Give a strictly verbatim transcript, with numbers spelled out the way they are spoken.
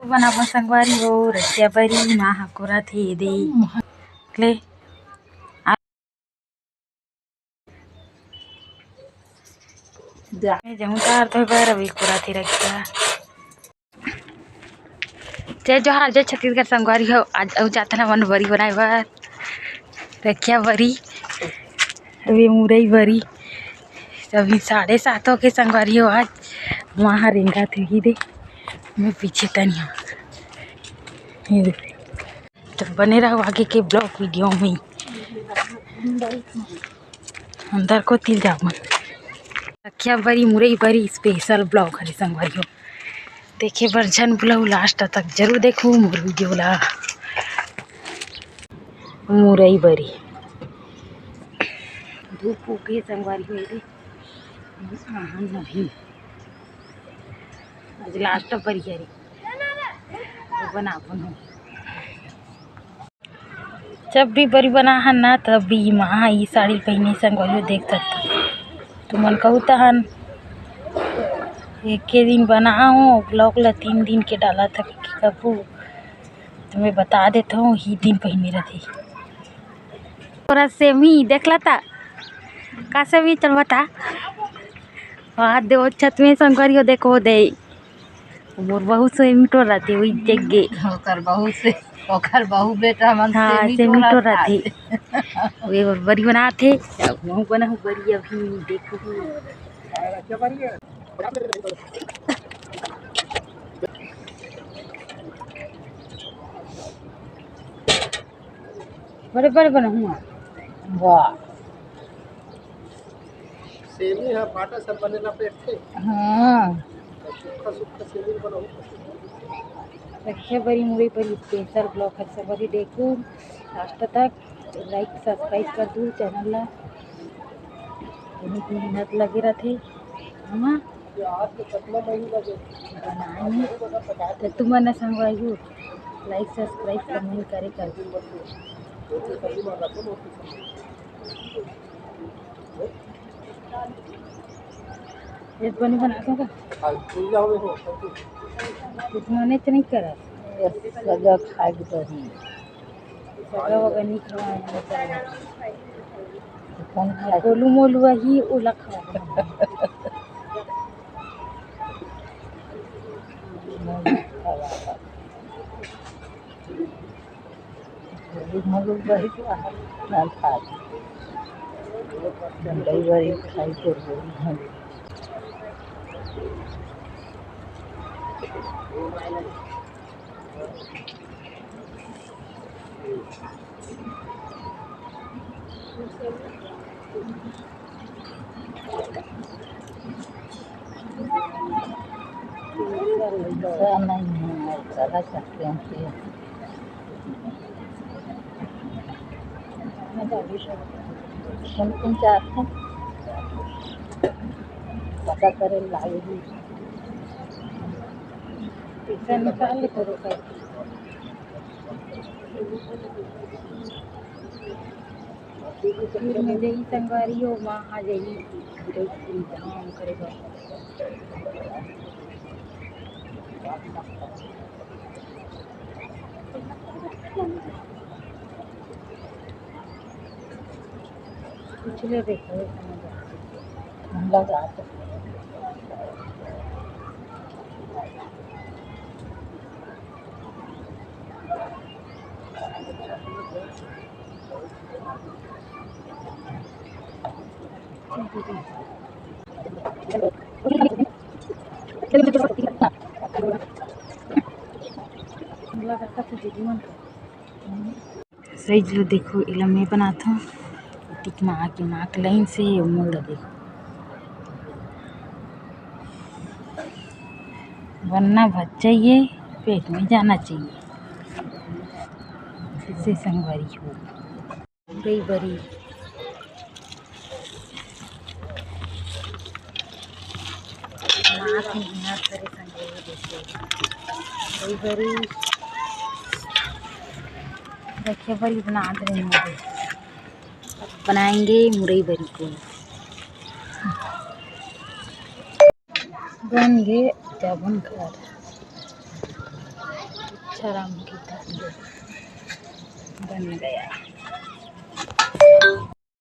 बनाबो संगवारी हो, रखिया बरी माँ ह कोरा थे दे। ले। जा। मैं जहूँ तार तो बर अभी कोरा थे रखिया। जय जोहार, जय छत्तीसगढ़ संगवारी हो। आज अउ जात हन हमन बरी बनाए बर। रखिया बरी, अभी मुरई बरी। अभी साढ़े सात हो के संगवारी हो। आज वहाँ रेंगा थे ही दे, मैं पीछे तनी हूँ। ये दे। तो बने रहो आगे के ब्लॉग वीडियो में। अंदर कोती जाबो। रखिया बरी, मुरई बरी स्पेशल ब्लॉग हरे संगवारी हो। देखे बर झन भुलाहू, लास्ट तक जरूर देखू मोर वीडियो ला। मुरई बरी धूप उगे संगवारी हो रे। आहा नहीं, आज लास्ट बरी हरे। बनाबो न। जब भी बरी बनाहन ना, तब भी माँ ई साड़ी पहिने संगवारी हो देख सकत। तुमन कहू तहन एके दिन बनाहूँ, ब्लॉग ला तीन दिन के डालत हूँ कभू। तुम्हें बता देत हूँ, ही दिन पहिने रथे। तोरा सेमी देखला ता का सेमी चल बता। वाह, देव छत में संगवारी हो देखो दे। मोर बहू से मिटो रहते, वही देख गे। ओकर बहू से, ओकर बहू बेटा मन से हाँ, मिटो से मिटो रहता। रहते। वे बरी बनाते, अब महू बनाहूँ बरी अभी देखो। बड़े बड़े बनाहूँ। वाह। सेमी ह बाटा सब बने ला बैठथे। हाँ। सुक्खा सुक्खा सेमी बनाहूँ। रखिया बरी मुरई बरी स्पेशल ब्लॉग हर संगवारी देखू लास्ट तक। लाइक सब्सक्राइब कर दू चैनल ला। बहुत मेहनत लगे रथे। हमा बनाए में। तो तुमन संगवारी हो, लाइक सब्सक्राइब कमेंट करे कर। ये बनी बनाते हो का? कुछ मने तो नहीं करा। सजा खाए के चाही। सगा वगा नहीं खवाए। कौन खाए? गोलू मोलू ही ओला खवा। गोलू मोलू बही तो आहा, नाल खा। गंडई बरी खाई तो गोलू मोलू। दूसरा नहीं है, और ज्यादा करते हैं कि कौन कौन चाहते हैं? पता करें लाइए। पैसा निकाल ले करो पैसा। फिर में जही संगवारी हो, माँ आ जही, धाम करे बर। पिछले देखो, हम लोग आते। सही जो देखो, एला मैं बनाथों। टिक माँ के माँ के लाइन से ये मोल ला देखो, बनना भज चाहिए, पेट में जाना चाहिए। इससे संगवारी हो। मुरई बरी। माँ के हिंगा करे संगे देखे। मुरई बरी। रखिया बरी बना दे मुरई। बनाएंगे मुरई बरी को। बन गे जाबन घर। अच्छा राम गीता बन गया।